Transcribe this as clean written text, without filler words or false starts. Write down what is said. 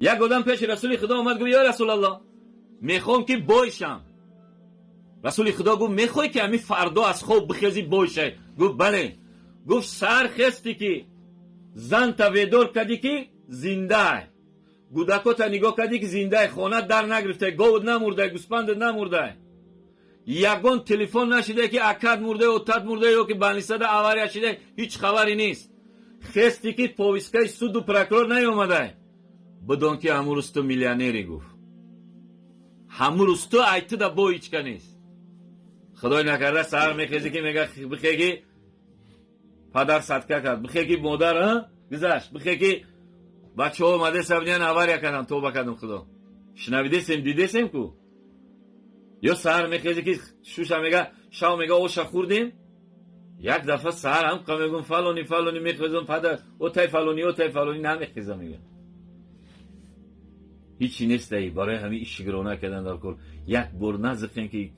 Як одам пеши Расули Худо омад, гуфт: «Ё Расулаллоҳ, мехоҳам, ки бой шам». Расули Худо гуфт: «Мехоҳӣ, ки ҳамин фардо аз хоб бихезӣ, бой шавӣ?» Гуфт: «Бале». Гуфт: «Саҳар хести, ки занта бедор кардӣ, ки зиндаай, кӯдакота нигоҳ кардӣ, ки зиндаай, хона дар нагирифтай, говут намурдай, гӯспандат намурдай, ягон телефон нашида, ки акат мурда, отат мурда ё ки больница да авария шида, ҳеҷ хабаре нест. Хести, ки повестка и суду прокурор наёмадай, бидон, ки ҳамун рӯз ту миллионерӣ», гуфт. «Ҳамун рӯз ту айтуда бо ҳичка нест». Худой накарда, саҳар мехезӣ, ки мега бихеги, падар садка кард, бихеги, модар гузашт, бихеги, бачаҳо омаде сабнян, авария кардам, тоба кардам, Худо шунавидесем, дидесем ку. Ё саҳар мехезӣ, ки шуша мега, шав мега, оша хӯрдем, як дафъа саҳар ҳам мегум: «Фалони, фалони», мехезам, падар отай фалони, отай фалони намехезам, мега, ҳичи нестаи. Барои ҳамин шукрона кардан дар кор. Як бор назиқем, ки